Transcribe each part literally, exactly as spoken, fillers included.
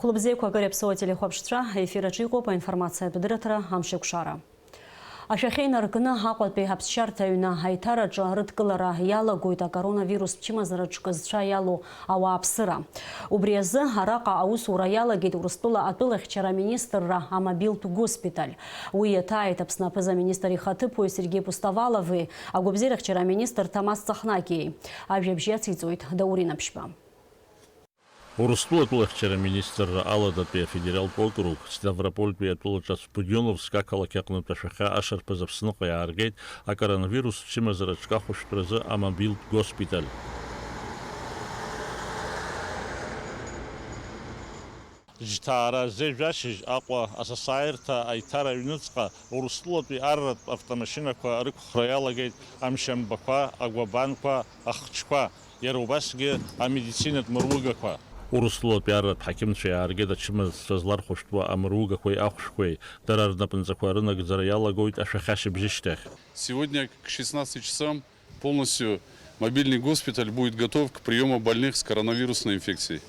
Хәлыбзиақәа, ари Аԥсуа телехәаԥшцәа, ефир аҿы иҟоуп аинформациатә дырраҭара Амшеикәшара. Ашәахьа инаркны Аҟәатәи аԥсшьарҭа аҩны аиҭараҿы арыдкылара иалагоит акоронавирустә чымазара ҿкы зцәа иалоу ауааԥсыра. Убри азы араҟа аусура иалагеит Урыстәыла атәылахьчара аминистрра амобилтә госпиталь. Уи иаҭааит Аԥсны аԥыза-министр ихаҭыԥуаҩ Сергеи Пустовалови агәабзиарахьчара аминистр Ҭамаз Цахнакиеи. Ажәабжь иациҵоит Даур Инаԥшьба. Урыстәыла атәылахьчара аминистрра Аладатәи афедералтә округ, Ставропольтәи атәылаҿацә Будионовск ақалақь аҟнытә ашәахьа ашарԥаз Аԥсныҟа иааргеит акоронавирус чымазара ҿкы ахәышәтәразы амобилтә госпиталь. Жьҭаара зежә ашьыжь Аҟәа асасааирҭа аиҭара аҩныҵҟа Урыстәылатәи арратә автомашьынақәа рықәхра иалагеит амшьамбақәа, агәабанқәа, ахчқәа, иара убасгьы амедицинатә мыругақәа. Урыстәылатәи арратә ҳақьымцәа иааргеит ачымазцәа злархәышәтәуа амыругақәеи ахәшәқәеи, дара рнапынҵақәа рынагӡара иалагоит ашәахьа шьыбжьышьҭахь. Сегодня к шестнадцати часам полностью мобильный госпиталь будет готов к приёму больных с коронавирусной инфекцией.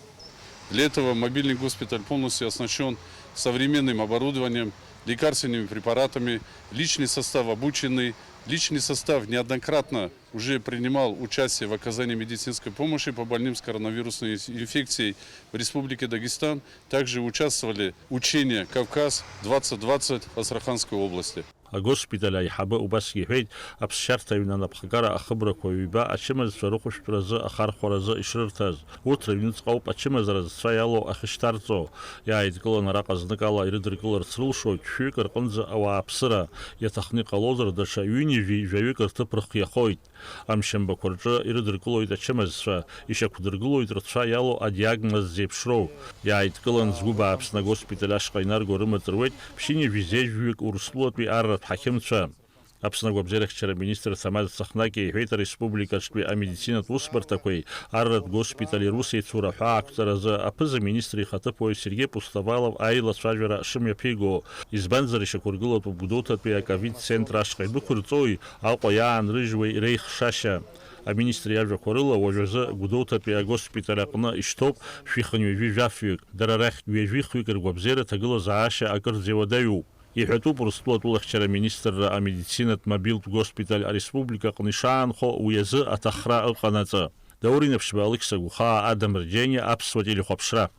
Для этого мобильный госпиталь полностью оснащён современным оборудованием, лекарственными препаратами, личный состав обученный, личный состав неоднократно уже принимал участие в оказании медицинской помощи по больным с коронавирусной инф-, инфекцией в Республике Дагестан. Также участвовали учения «Кавказ двадцать двадцать» в Астраханской области. Агоспиталь аиҳабы убасгьы иҳәеит, аԥсшьарҭа аҩны анапхгара ахыбрақәа ҩба ачымазцәа рыхәышәтәразы ахархәаразы ишрырҭаз. Урҭ рыҩныҵҟа ауп ачымазара зцәа иалоу ахьышьҭарҵо. Иааидкыланы араҟа зныкала ирыдыркыларц рылшоит шәҩык рҟынӡа ауааԥсыра. Иаҭахны иҟалозар, даҽа ҩынҩажәи жәаҩык рҭыԥ рыхиахоит. Амшьамбақәа рҿы ирыдыркылоит ачымазцәа, ишьақәдыргылоит рцәа иалоу адиагноз зеиԥшроу. Иааидкылан згәы бааԥсны агоспиталь ашҟа инарго рымаҵ руеит ԥшьынҩажәи зежәҩык Урыстәылатәи арратә ҳақьымцәа. Аԥсны агәабзиарахьчара аминистр Ҭамаз Цахнакиа иҳәеит, ареспубликаҿтәи амедицинатә усбарҭақәеи арратә госпитали русеицура аҳәаақәҵаразы аԥыза-министр ихаҭыԥуаҩ Сергеи Пустовалов аилацәажәара шымҩаԥиго, избанзар, ишьақәыргылатәуп Гәдоуҭатәи аковид центр ашҟа идәықәырҵои Аҟәа иаанрыжьуеи реихшашьа. Аминистр иажәақәа рыла, уажәазы Гәдоуҭатәи агоспиталь аҟны ишьҭоуп шәихынҩажәи жәафҩык, дара рахьтә ҩажәихҩык ргәабзиара ҭагылазаашьа акырӡа иуадаҩуп. Иҳәатәуп Урыстәыла атәылахьчара аминистрра амедицинатә мобилтә госпиталь ареспублика аҟны ишаанхо уи азы аҭахра ыҟанаҵы. Даур Инаԥшьба, Алықьса Гәхаа, Адам Рџьениа, Аԥсуа телехәаԥшра.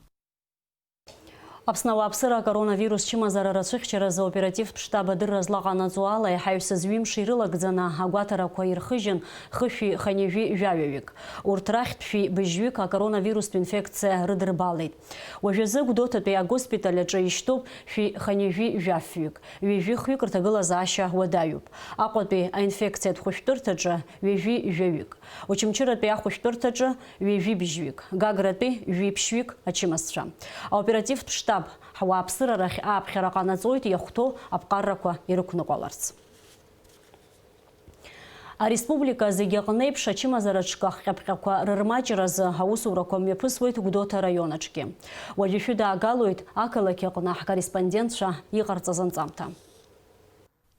Аԥсны ауааԥсыра акоронавирус чымазара рацәыхьчаразы аоперативтә штаб адырра злаҟанаҵо ала, иаҳаҩсыз ҩымш ирылагӡаны агәаҭарақәа ирхыжьын, хышәи хынҩажәи жәаҩаҩык. Урҭ рахьтә шәи быжьҩык акоронавирустә инфекциа рыдырбалеит. Уажәазы Гәдоуҭатәи агоспиталь аҿы ишьҭоуп шәи хынҩажәи жәафҩык, ҩажәи хҩык рҭагылазаашьа уадаҩуп. Аҟәатәи аинфекциатә хәышәтәырҭаҿы ҩажәи жәаҩык. Очамчыратәи ахәышәтәырҭаҿы ҩажәи быжьҩык, Гагратәи жәиԥшьҩык ачымазцәа. Аоперативтә штаб ҳуааԥсыра рахь ааԥхьара ҟанаҵоит иахәҭоу аԥҟаррақәа ирықәныҟәаларц. Ареспублика зегьы аҟны еиԥш ачымазара ҽкахҟьаԥҟьақәа рырмаҷразы аусурақәа мҩаԥысуеит Гәдоуҭа араион аҿгьы. Уажәы ишәыдаагалоит ақалақь аҟны ҳкорреспондентцәа иҟарҵаз анҵамҭа.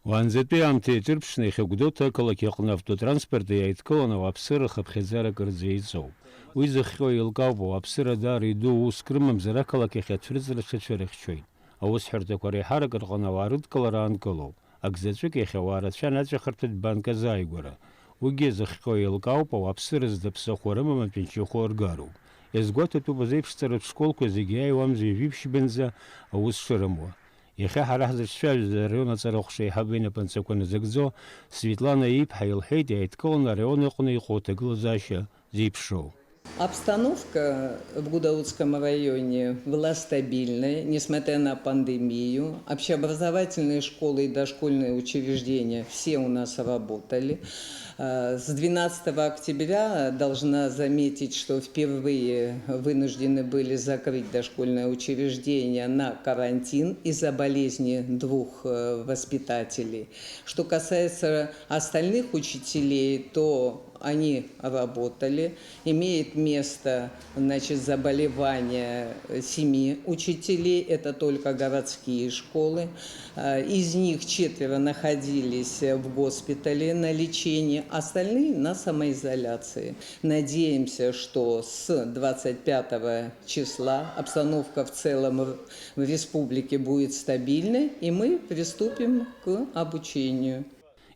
Уаанӡатәи аамҭа еиҿырԥшны, иахьа Гәдоуҭа ақалақь аҟны автотранспорт иааидкыланы ауааԥсыра хыԥхьаӡара акырӡа еиҵоуп. Уи зыхҟьо еилкаауп, ауааԥсыра даара идуу, уск рымамзар ақалақь ахь ацәырҵра ҽацәырыхьчоит. Аусҳәарҭақәа реиҳарак рҟны ауаа рыдкылара аанкылоуп. Акзаҵәык иахьа ауаа рацәан аҵәахырҭатә банк азааигәара. Уигьы зыхҟьо еилкаауп, ауааԥсыра зда ԥсыхәа рымам атәанчахәы ргароуп. Иазгәаҭатәуп азеиԥшҵаратә школқәа зегьы иааиуамзи жәиԥшьбанӡа аус шырымуа. Иахьа ҳара ҳзыҿцәажәоз араион аҵара аҟәша аиҳабы инапынҵақәа назыгӡо Светлана иԥҳа илҳәеит, иааидкыланы араион аҟны иҟоу аҭагылазаашьа зеиԥшроу. Обстановка в Гудаутском районе была стабильной, несмотря на пандемию. Общеобразовательные школы и дошкольные учреждения все у нас работали. Э, с двенадцатого октября, должна заметить, что впервые вынуждены были закрыть дошкольное учреждение на карантин из-за болезни двух, э, воспитателей. Что касается остальных учителей, то Они работали. Имеет место, значит, заболевание семи учителей. Это только городские школы. Э, из них четверо находились в госпитале на лечении, остальные на самоизоляции. Надеемся, что с двадцать пятого числа обстановка в целом в республике будет стабильной, и мы приступим к обучению.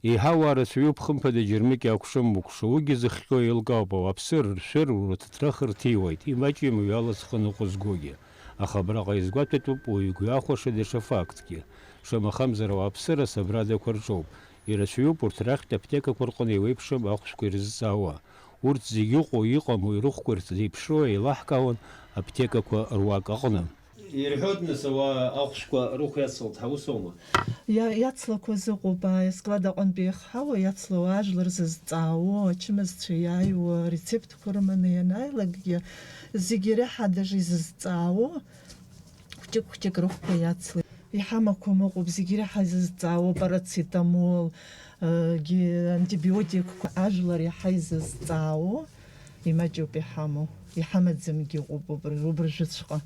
Еиҳау аарацәаҩуп, хымԥада, џьармыкьа акәшам мыкәша, уигьы зыхҟьо еилкаауп, ауааԥсыра ршәыр, урҭыҭра хырҭиуеит, имаҷ-имаҩ ала зхы ныҟәызгогьы. Аха абраҟа иазгәаҭатәуп уаҩы игәы иахәаша даҽа фактгьы. Шамахамзар, ауааԥсыра асабрадақәа рҿоуп. Ирацәаҩуп урҭ рахьтә аԥҭекақәа рҟны еиуеиԥшым ахәшәқәа ирызҵаауа. Урҭ зегьы ыҟоу, иҟаму, ирыхәқәа ирҭ-, зеиԥшроу еилаҳкаауан аԥҭекақәа руак аҟны. Ирҳәоит, нас, ауаа ахәшәқәа рыхә иацлт ҳәа, ус аума? Иа-, иацлақәаз ыҟоуп, ааи, асклад аҟынтәи иахҳауа иацлауа, ажәлар зызҵаауа, ачымазцәа иааиуа, арецептқәа рыманы ианааилакгьы, зегьы реиҳа даже изызҵаауа, хәҷык-хәҷык рыхәқәа иацлеит. Иҳамақәам ыҟоуп, зегьы реиҳа изызҵаауа, парацетамол, ы, гьы-, антибиотикқәа, ажәлар иаҳа изызҵаауа, имаҷуп иҳамоу, иҳамаӡамгьы ыҟоуп убри, убыржәыҵәҟьа.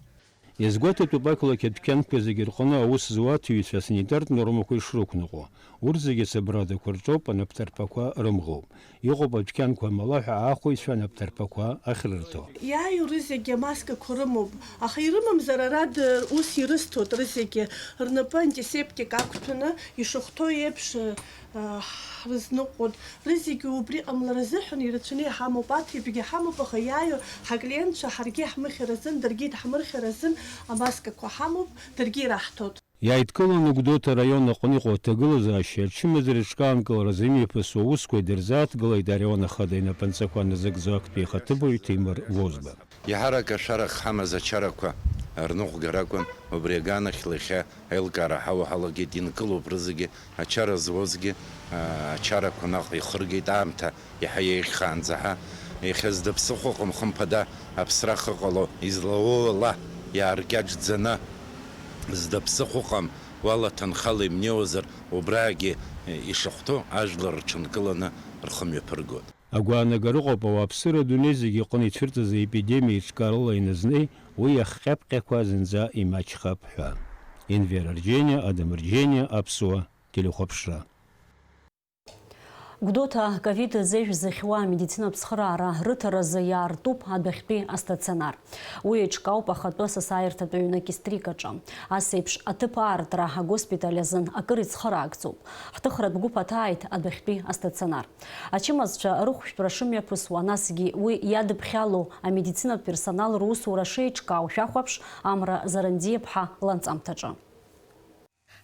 Иазгәаҭатәуп ақалақь адәқьанқәа зегьы рҟны аус зуа аҭыҩцәа асанитартә нормақәа ишрықәныҟәо. Урҭ зегьы асабрадақәа рҿоуп, анапҭарԥақәа рымӷоуп. Иҟоуп адәқьанқәа амалаҳәа аахәаҩцәа анапҭарԥақәа ахьрырҭо. Иааиу рызегьы амаскақәа рымоуп, аха ирымамзар, ара д-, ус ирысҭоит рызегьы, рнапы антисептик ақәҭәаны, ишахәҭоу еиԥш, ы, ы, ҳрызныҟәоит. Рызегьы убри ҟамлар азыҳәан ирацәаны иҳамоуп, аҭыҩбагьы ҳамоуп, аха иааиу ҳаклиентцәа ҳаргьы иаҳмыхьыр азын, даргьы идҳмырхьыр азын амаскақәа ҳамоуп, даргьы ираҳҭоит. Иааидкыланы Гәдоуҭа араион аҟны иҟоу аҭагылазаашьа ачымазара иҽкаанкыларазы имҩаԥысуа аусқәа идырзааҭгылеит араион ахада инапынҵақәа назыгӡо актәи ихаҭыԥуаҩ Ҭемыр Возба. Еиҳарак ашәарах ҳамаз ачарақәа рныҟәгара акәын, убри аганахьала иахьа аилкаара ҳауа ҳалагеит, инкылоуп рызегьы, ачара зуазгьы, а, ачарақәа наҟ ихыргеит, аамҭа иаҳа иеиӷьхаанӡа ҳа. Иахьа зда ԥсыхәа ыҟам, хымԥада, аԥсра ахы ҟало, излауоу ала иааркьаҿӡаны, зда ԥсыхәа ыҟам, уала ҭынхала имнеиуазар, убраагьы, э, ишахәҭоу ажәлар рҽынкыланы рхы мҩаԥыргоит. Агәаанагара ыҟоуп ауааԥсыра адунеи зегьы иҟны ицәырҵыз аепидемиа еиҿкаарала ианазнеи, уи иахҟьаԥҟьақәа зынӡа имаҷхап ҳәа. Енвер Арџьениа, Адам Арџьениа, Аԥсуа телехәаԥшра. Гәдоуҭа ковид зежә зыхьуа амедицинатә цхыраара рыҭаразы иаартуп адәахьтәи астационар. Уи еиҿкаауп ахатәы асасааирҭатә ҩны Кистрик аҿы. Ас еиԥш аҭыԥ аартра агоспиталь азын акыр ицхыраагӡоуп. Ҳҭыхратә гәыԥ аҭааит адәахьтәи астационар. Ачымазцәа рыхәшәтәра шымҩаԥысуа, насгьы уи иадыԥхьало амедицинатә персонал русура шеиҿкаау шәахәаԥш Амра Зарандиаԥҳа ланҵамҭаҿы.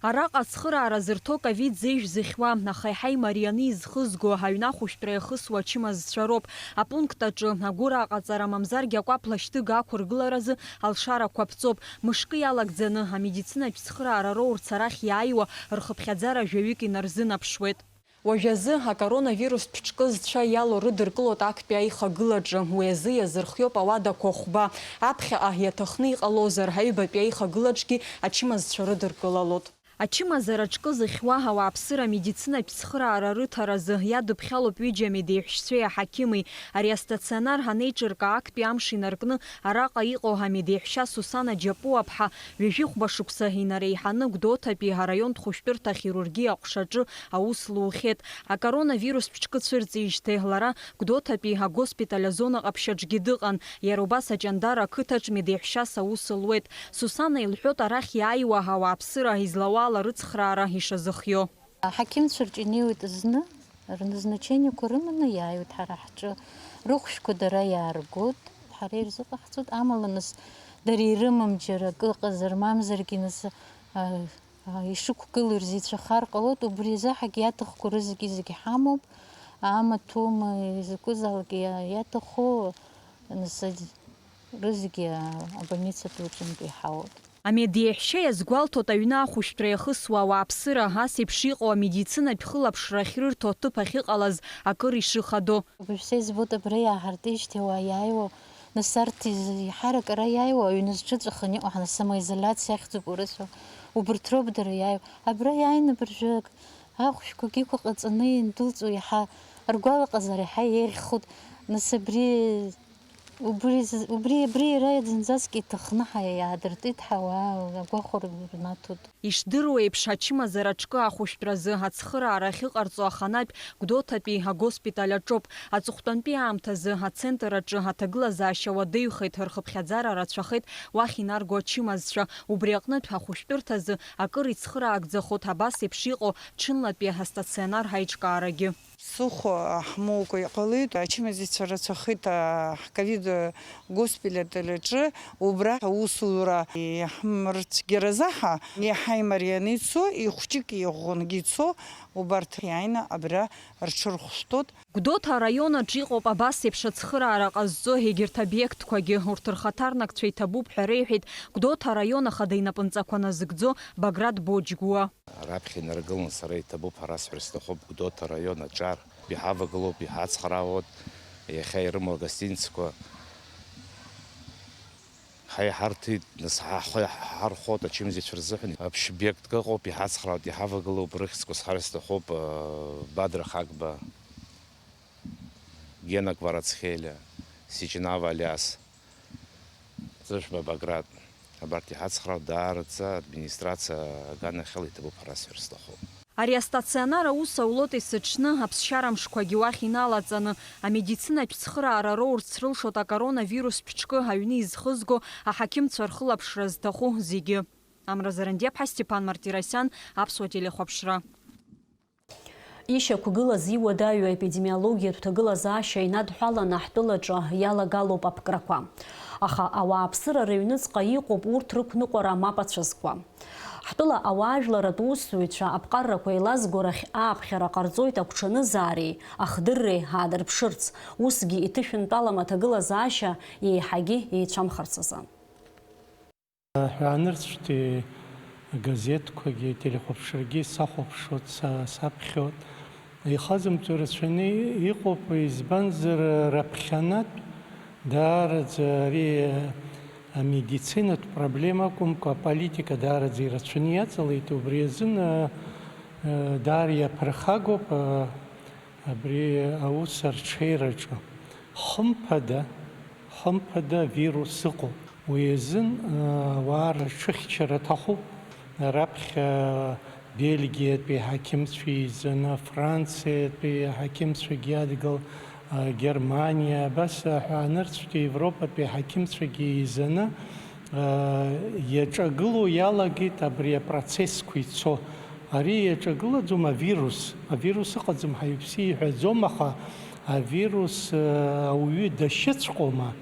Араҟа ацхыраара зырҭо ковид зежә зыхьуа, аха иаҳа имарианы изхызго, аҩны ахәышәтәра иахысуа ачымазцәа роуп. Апункт аҿы агәырааҟаҵара мамзаргьы акәаԥ лашьҭыга ақәыргыларазы алшарақәа ԥҵоуп. Мышкы иалагӡаны амедицинатә цхыраара роурц арахь иааиуа рхыԥхьаӡара жәаҩык инарзынаԥшуеит. Уажәазы акоронавирустә ҿкы зцәа иалоу рыдыркылоит актәи аихагылаҿы, уи азы иазырхиоуп ауадақәа хәба. Аԥхьаҟа иаҭахны иҟалозар, аҩбатәи аихагылаҿгьы ачымазцәа рыдыркылалоит. Ачымазара ҿкы зыхьуа ауааԥсыра амедицинатә цхыраара рыҭаразы иадыԥхьалоуп ҩыџьа амедеиҳәшьцәеи аҳақьыми. Ари астационар анеиҿырка актәи амш инаркны араҟа иҟоу амедеиҳәшьа Сусана Џьапуаԥҳа ҩажәихәба шықәса инареиҳаны Гәдоуҭатәи араионтә хәышәтәырҭа ахирургиа аҟәшаҿы аус лухьеит. Акоронавирустә ҿкы цәырҵижьҭеи лара Гәдоуҭатәи агоспиталь азона ҟаԥшьаҿгьы дыҟан, иара убас Аҷандара ақыҭаҿ медеиҳәшьас аус луеит. Сусана илҳәоит арахь иааиуа ауааԥсыра излауала рыцхраара ишазыхио. Аҳақьымцәа рҿы инеиуеит зны, рназначениақәа рыманы иааиуеит ҳара ҳҿы. Рыхәшәқәа дара иааргоит, ҳара ирзыҟаҳҵоит, амала нас дара ирымам џьара акы ыҟазар, мамзаргьы нас, а, а, ишықәгылоу ирзеицәахар ҟалоит, убри азы ҳагьиаҭахқәоу рызегьы-зегьы ҳамоуп, амаҭәоума, изакәызаалак иа-, иаҭаху, нас, рызегьы абольница дуаҿынтә иҳауеит. Амедеиҳәшьа иазгәалҭоит аҩны ахәышәтәра иахысуа ауааԥсыра, ас еиԥш иҟоу амедицинатә хылаԥшра ахьрырҭо аҭыԥ ахьыҟалаз акыр ишыхадо. Уажә са избоит абра иааҳартижьҭеи ауаа иааиуа, нас арҭ из-, иаҳарак ара иааиуа, аҩны зҽыҵәахын иҟоу ҳа самоизоляциа ахьӡуп урысу, убырҭ роуп дара иааиуа. Абра иааины абыржәы ахәшәқәагьы ықәаҟаҵаны иандәылҵуа иаҳа Ргәалаҟазаара иаҳа еиӷьхоит, нас абри, убри, убри, абри иара зынӡаск иҭахны ҳа-, иаадыртит ҳәа ауаа агәахәара рнаҭоит. Ишдыру еиԥш, ачымазара аҿкы ахәышәтәразы ацхыраара ахьыҟарҵо аханатә Гәдоуҭатәи агоспиталь аҿоуп. Аҵыхәтәантәи аамҭазы ацентр аҿы аҭагылазаашьа уадаҩхеит, рхыԥхьаӡара рацәахеит уахь инарго ачымазцәа. Убри аҟнытә ахәышәтәырҭазы акыр ицхыраагӡахоит абас еиԥш иҟоу ҽынлатәи астационар аиҿкаарагьы. Сыхә ҳмоукәа иҟалеит, ачымазцәа рацәахеит, а, ҳковид госпиталь аҿы, убра аусура иаҳмырцәгьаразы ҳа, иаҳа имарианы ицо, ихәҷык иӷәӷәангьы ицо, убарҭ иааины абра рҽырхәшәтәуеит. Гәдоуҭа араион аҿы иҟоуп абас еиԥш ацхыраара ҟазҵо егьырҭ обиектқәагьы. Урҭ рхаҭарнакцәа иҭабуп ҳәа реиҳәеит Гәдоуҭа араион ахада инапынҵақәа назыгӡо Баграт Боџьгәуа. Раԥхьа инаргылан сара иҭабуп ҳәа расҳәар сҭахуп, Гәдоуҭа араион аҿар иҳавагылоуп, иҳацхраауеит, иахьа ирымоу агостиницқәа ҳаиҳарҭеит, нас ҳа-, ҳа-, ҳархәот ачымазцәа рзыҳәан. Аԥшь обиектк ыҟоуп, иҳацхраауеит, иҳавагылоуп, рыхьӡқәа сҳәар сҭахуп, э, Бадра Хагба, Гена Кварацхелиа, Сичинава Алиас. Ҵыжәба Баграт, абарҭ иҳацхраауеит, даараӡа администрациа аганахьала иҭабуп ҳәа расҳәар сҭахуп. Ари астационар аус аулоит есыҽны, аԥсшьара мшқәагьы уахь иналаҵаны, амедицинатә цхыраара роурц рылшоит акоронавирустә ҽкы аҩны изхызго аҳақьымцәа рхылаԥшра зҭаху зегьы. Амра Зарандиаԥҳа, Степан Мартиросиан, Аԥсуа телехәаԥшра. Ишьақәгылаз иуадаҩу аепидемиологиатә ҭагылазаашьа инадҳәаланы ҳтәылаҿы иалагалоуп аԥкрақәа. Аха ауааԥсыра рыҩныҵҟа иҟоуп урҭ рықәныҟәара мап ацәызкуа. Ҳтәыла ауаажәларратә усзуҩцәа аԥҟаррақәа еилазго рахь ааԥхьара ҟарҵоит агәҽанызаареи ахдырреи аадырԥшырц, усгьы иҭышәынтәалам аҭагылазаашьа еиҳагьы еицәамхарц азы. Аҳәаанырцәтәи агазеҭқәагьы, ателехәаԥшрагьы сахәаԥшуеит, са-, саԥхьоит. Ихазымҵо рацәаны иҟоуп, избанзар, раԥхьанатә даараӡа ари амедицинатә проблема акәымкәа, аполитика даараӡа ирацәаны иаҵалеит, убри азын, а, а, даара иаԥырхагоуп, а, абри аус арҽеираҿы. Хымԥада, хымԥада авирус ыҟоуп. Уи азын, а, ауаа рҽыхьчара аҭахуп. Раԥхьа Бельгиатәи аҳақьымцәа еизаны, Франциатәи аҳақьымцәагьы адгыл, а, Германиа, абас аҳәаанырцәтәи Европатәи аҳақьымцәагьы еизаны, а, иаҿагылоу иалагеит абри апроцессқәа ицо. Ари иаҿагылаӡом авирус. Авирус ыҟаӡам ҳәа иԥсы иҳәаӡом, аха авирус, а, ауаҩы дашьыцәҟоума?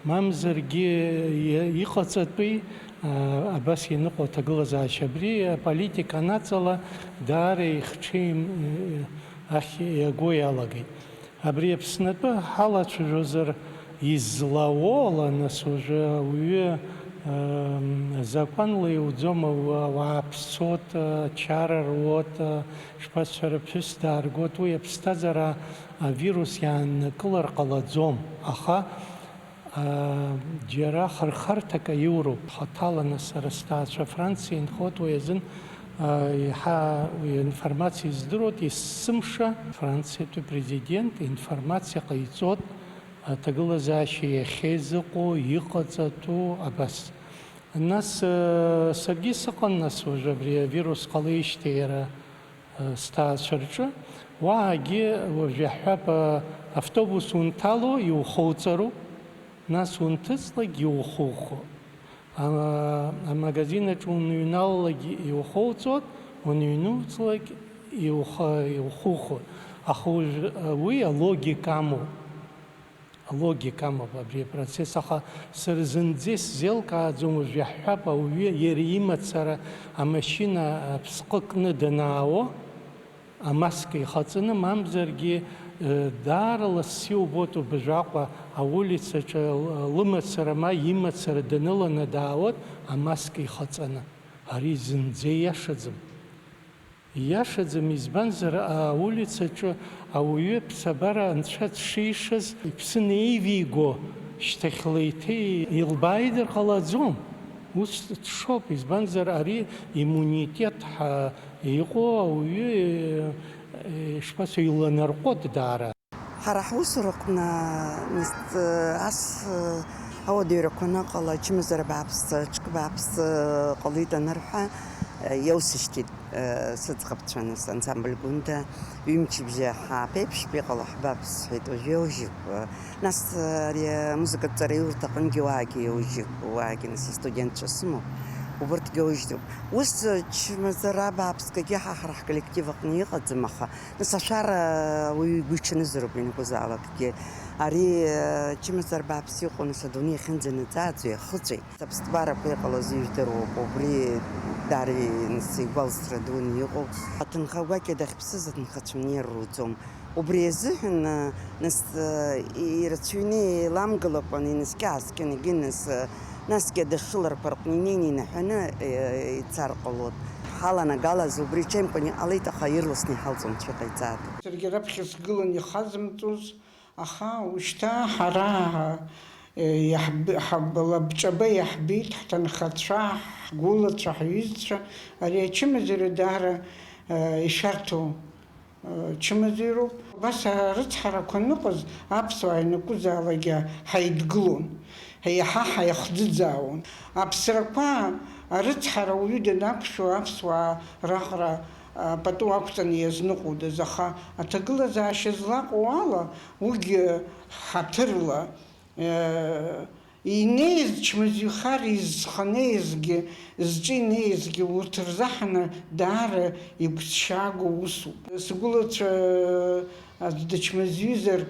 Мамзаргьы иа-, иҟаҵатәи, а, абас ианыҟоу аҭагылазаашьа абри аполитика анаҵала даара ихҽеим-, ахь иаго иалагеит. Абри Аԥснытәы ҳалацәажәозар излауоу ала, нас уажәы ауаҩы, ам, закәанла иуӡом, ауаа ԥсуоуп, ачара руоуп, шԥасҳәара, ԥҳәыс дааргоит, уи аԥсҭазаара авирус иааннакылар ҟалаӡом, аха Аа, џьара хырхарҭак аиуроуп. Хаҭала нас сара сҭаацәа Франциа инхоит, уи азын, аа, еиҳа уи аинформациа издыруеит, есымша Франциатәи президент информациа ҟаиҵоит, аҭагылазаашьа иахьеизыҟоу, иҟаҵатәу, абас. Нас, аа, саргьы сыҟан, нас, уажә абри авирус ҟалеижьҭеи иара сҭаацәа рҿы, уаагьы уажә иаҳҳәап, автобус унҭало иухоуҵароуп, нас унҭыҵлак иухухуп. А-, амагазин аҿы уныҩналалак иухоуҵоит, уныҩнуҵлак иуха-, иухухуп. Аха уажә, уи алогика амоуп. Алогика амоуп абри апроцесс, аха сара зынӡа исзеилкааӡом, уажә иаҳҳәап, ауаҩы иара имацара амашьына аԥсҟы кны данаауо, амаска ихаҵаны, мамзаргьы, э, даара лассы иубоит убажәаҟа аулицаҿы лымацара ма имацара даныланы даауеит амаска ихаҵаны. Ари зынӡа ииашаӡам. Ииашаӡам, избанзар, аулицаҿы ауаҩы аԥсабара анцәа дшишаз, иԥсы неивиго, шьҭахьла еиҭа илбааидыр ҟалаӡом. Ус дшоуп, избанзар, ари иммунитет ҳәа иҟоу ауаҩы, ишԥасҳәо, иланарҟәуеит даара. Ҳара ҳусураҟны, нас, ас, ауадаҩрақәа аныҟала, ачымазара бааԥс, аҿкы бааԥс ҟалеит анырҳәа, иоусышьҭит сыӡӷабцәа, нас, ансамбль Гәында, ҩымчыбжьа ҳааԥеиԥшьп, иҟало ҳбап сҳәеит, уажә иоужьып. Нас ари амузыкатә ҵараиурҭа аҟынгьы уаагьы иоужьып, уаагьы, нас, астудентцәа сымоуп, убырҭгьы иоужьып. Ус чмазара бааԥсгагьы ҳа ҳара ҳколлектив аҟны иҟаӡам, аха, нас, ашәара ауаҩы игәы иҽанызароуп ианакәызаалакгьы. Ари, э, чымазара бааԥс иҟоу, нас, адунеи ахьынӡанаӡааӡо иахыҵәеит. Аԥсҭбарақәа иҟалаз ижәдыруоуп, убри даара, нас, игәалсра дуны иҟоуп. Аҭынха гәакьа дахьԥсыз аҭынхацәа мнеир руӡом. Убри азыҳәан, э, нас, э, и-, ирацәаҩны еиламгалакәан, инаскьа-ааскьан, егьи, нас, э, насгьы адәахьыларақәа рҟны инеины инаҳәаны, э, ицар ҟалон. Ҳаланагалаз убри ҽеимкәан иҟалеит, аха ирласны иҳалҵуан, ҽа иҟаиҵааит. Саргьы раԥхьа сгылан ихазымҵоз, аха ушьҭа ҳара, э, иаҳб-, ҳаб-, лабҿаба иаҳбеит, ҳҭынхацәа, ҳгәылацәа, ҳҩызцәа, ари ачымазара даара, э, ишәарҭоу чымазаҩроуп. Убас арыцҳарақәа аныҟаз, аԥсуаа ианакәызаалакгьы ҳаидгылон, еиҳа ҳаихӡыӡаауан. Аԥсрақәа, арыцҳара ауаҩы данақәшәо, аԥсуаа раӷра, а, пату ақәҵаны иазныҟәодаз, аха аҭагылазаашьа злаҟоу ала, уигьы ҳаҭырла, Инеиз чмазаҩхар, изханеизгьы, зҿы инеизгьы, урҭ рзаҳаны даара игәыҭшьаагоу усуп. Сгәылацәа аӡә дычмазаҩызар,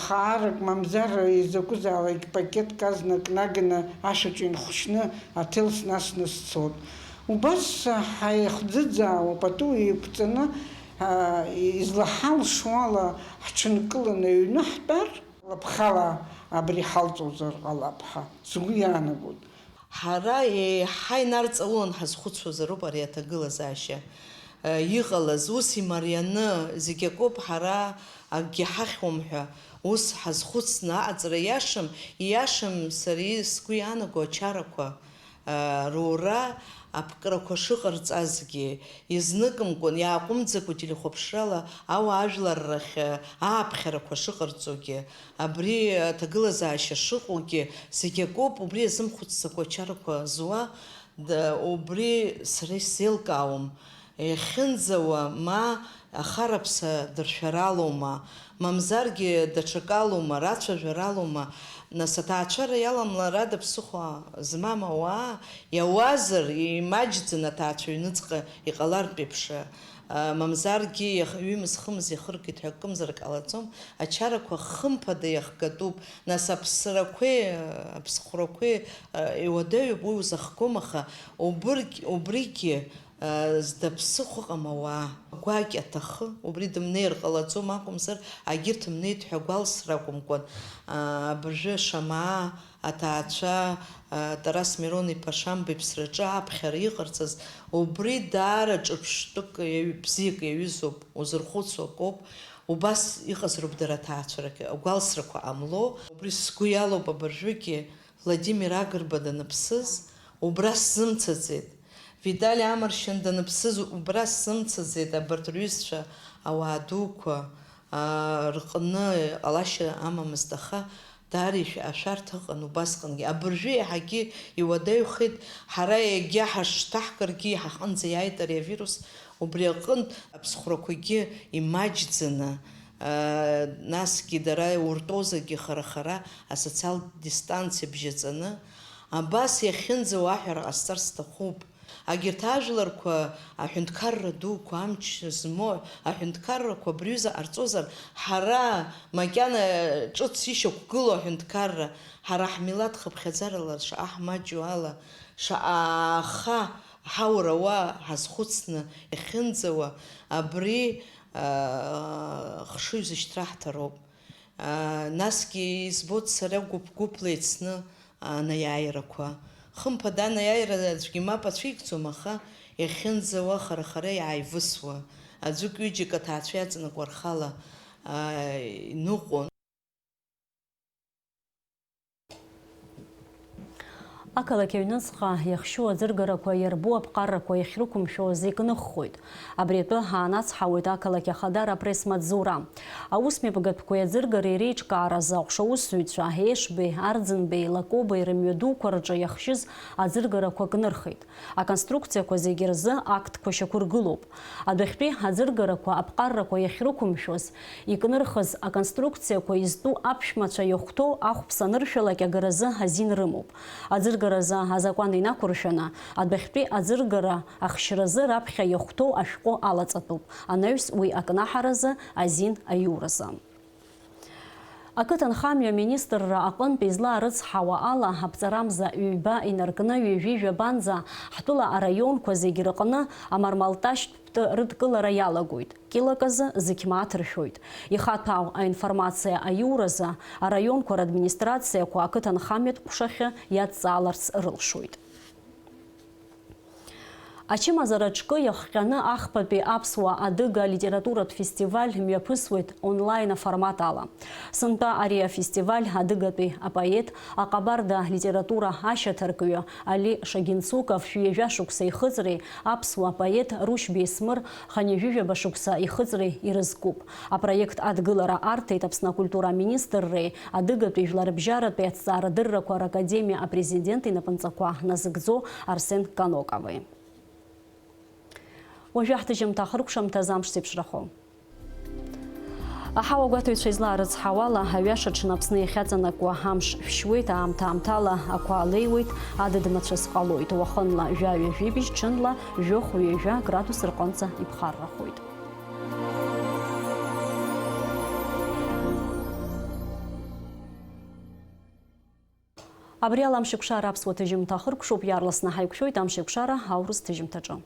хаарак, мамзар изакәызаалак пакетк азна кнаганы ашәаҿы инхәшьны аҭел снасны сцот. Убас ҳаихӡыӡаауа пату еиқәҵаны, излаҳалшо ала ҳҽынкыланы аҩны ҳтәар, Лаԥхала абри ҳалҵуазар ҟалап ҳәа сгәы иаанагоит. Ҳара еиҳа инарҵаулан ҳазхәыцуазароуп ари аҭагылазаашьа, э, иҟалаз, ус имарианы, зегь акоуп, ҳара акгьы ҳахьуам ҳәа ус ҳазхәыцны аҟаҵара иашам, ииашам, сара сгәы иаанаго ачарақәа. Роура аԥкрақәа шыҟарҵазгьы, изныкымкәан, иааҟәымҵӡакәа телехәаԥшрала ауаажәлар рахь ааԥхьарақәа шыҟарҵогьы, абри аҭагылазаашьа шыҟоугьы, зегь акоуп, убри иазымхәыцӡакәа ачарақәа зуа, убри сара исзеилкаауам. Иахьынӡауа ма ахараԥса дыршәаралоума, мамзаргьы даҽакалоума, рацәажәаралоума, нас аҭаацәара иаламларада ԥсыхәа змам ауаа иауазар, имаҷӡан аҭаацәа ҩныҵҟа иҟалартә еиԥш, мамзаргьы иах-, ҩымыз-хымыз иахыргеит ҳәа акымзарак ҟалаӡом, ачарақәа хымԥада иахгатәуп, нас аԥсрақәеи аԥсхәрақәеи иуадаҩуп, уи узахгом, аха убыргь-, убригьы Зда ԥсыхәа ыҟам ауаа. Гәакьа аҭахы, убри дымнеир ҟалаӡом акәымзар, агьырҭ мнеит ҳәа гәалсра акәымкәан, абыржәы Шамаа аҭаацәа, Тарас Мирон-иԥа Шамба иԥсраҿы аԥхьара иҟарҵаз, убри даара ҿырԥштәык иаҩ-, бзиак иаҩызоуп, узырхәыцуа акоуп, убас иҟазароуп дара аҭаацәарагьы, агәалсрақәа ҟамло. Убри сгәы иалоуп абыржәыгьы, Владимир Агрба даныԥсыз, убра сзымцаӡеит. Витали Амаршьан даныԥсыз убра сзымцаӡеит, абарҭ рҩызцәа ауаа дуқәа, аа, рҟны ҟалашьа амамызт, аха даара ишә-, ашәарҭа ыҟан убасҟангьы. Абыржәы еиҳагьы иуадаҩхеит, ҳара егьа ҳашҭаҳгаргьы ҳаҟынӡа иааит ари авирус, убри аҟынтә аԥсхәрақәагьы имаҷӡаны, аа, насгьы дара уртозаргьы хара-хара асоциалтә дистанциа бжьаҵаны, Абас иахьынӡауа аҳәара ҟасҵар сҭахуп. Агьырҭ ажәларқәа аҳәынҭқарра дуқәа, амч змоу аҳәынҭқаррақәа абри аҩыза ҟарҵозар, ҳара макьана ҿыц ишьақәгылоу аҳәынҭқарра, ҳара ҳмилаҭ хыԥхьаӡарала шаҟа ҳмаҷу ала, шаҟа ааха ҳаура уа ҳазхәыцны иахьынӡауа, абри, аа, хшыҩзышьҭра ҳҭароуп. Насгьы избоит сара гәыԥ-гәыԥла еицны анаиааирақәа. Хымԥада анаиааира аӡәгьы мап ацәикӡом, аха иахьынӡауа хара-хара иааивысуа, аӡәык-ҩыџьак аҭаацәа иаҵанакуа рхала, аа, иныҟәон. Ақалақь аҩныҵҟа иахшьу аӡыргарақәа иарбоу аԥҟаррақәа иахьрықәымшәоз икныххоит. Абри атәы ҳаанацҳауеит ақалақь ахадара апресс-маҵзура. Аусмҩаԥгатәқәеи аӡыргареи реиҿкааразы аҟәша усзуҩцәа Ешбеи, Арӡынбеи, Лакобеи рымҩадуқәа рҿы иахшьыз аӡыргарақәа кнырхит. Аконструкциақәа зегьы рзы актқәа шьақәыргылоуп. Адәахьтәи аӡыргарақәа аԥҟаррақәа иахьрықәымшәоз, икнырхыз аконструкциақәа изтәу аԥшәмацәа иахәҭоу ахәԥса аныршәалак агаразы азин рымоуп. Аӡыргаразы азакәан инақәыршәаны, адәахьтәи аӡыргара ахшьразы раԥхьа иахәҭоу ашәҟәы алаҵатәуп, анаҩс уи акнаҳаразы азин аиуразы. Ақыҭанхамҩа аминистрра аҟынтә излаарыцҳауа ала, аԥҵарамза ҩба инаркны ҩажәи жәабанӡа ҳтәыла араионқәа зегь рҟны амармалташьтә рыдкылара иалагоит, кьылак азы зықьмааҭ ршәоит. Ихаҭәаау аинформациа аиуразы араионқәа радминистрациақәа ақыҭанхамҩатә ҟәшахьы иадҵааларц рылшоит. Ачымазара аҿкы иахҟьаны ахԥатәи аԥсуа-адыга литературатә фестиваль мҩаԥысуеит онлайн аформат ала. Сынтәа ари афестиваль адыгатәи апоет, аҟабарда литература ашьаҭаркҩы Али Шагинцуков шәи ҩажәа шықәса ихыҵреи аԥсуа поет Рушь Бесмыр хынҩажәижәаба шықәса ихыҵреи ирызкуп. Апроект адгылара арҭеит Аԥсны акультура аминистрреи Адыгатәи жәларбжьаратәи аҭҵаарадыррақәа ракадемиа апрезидент инапынҵақәа назыгӡо Арсен Канокови. Уажәы ҳҭыжьымҭа ахыркәшамҭаз амш зеиԥшрахо. Аҳауа гәаҭаҩцәа излаарыцҳауала, аҩаша аҽны Аԥсны иахьаҵанакуа амш шәшьуеит, аамҭа-аамҭала ақәа леиуеит, адыд-мацәыс ҟалоит, уахынла жәаҩа-жәибжь, ҽынла жәохә-ҩажәа градус рҟынӡа иԥхаррахоит. Абри ала Амшеикәшара аԥсуа ҭыжьымҭа ахыркәшоуп, иаарласны ҳаиқәшәоит Амшеикәшара аурыс ҭыжьымҭаҿы.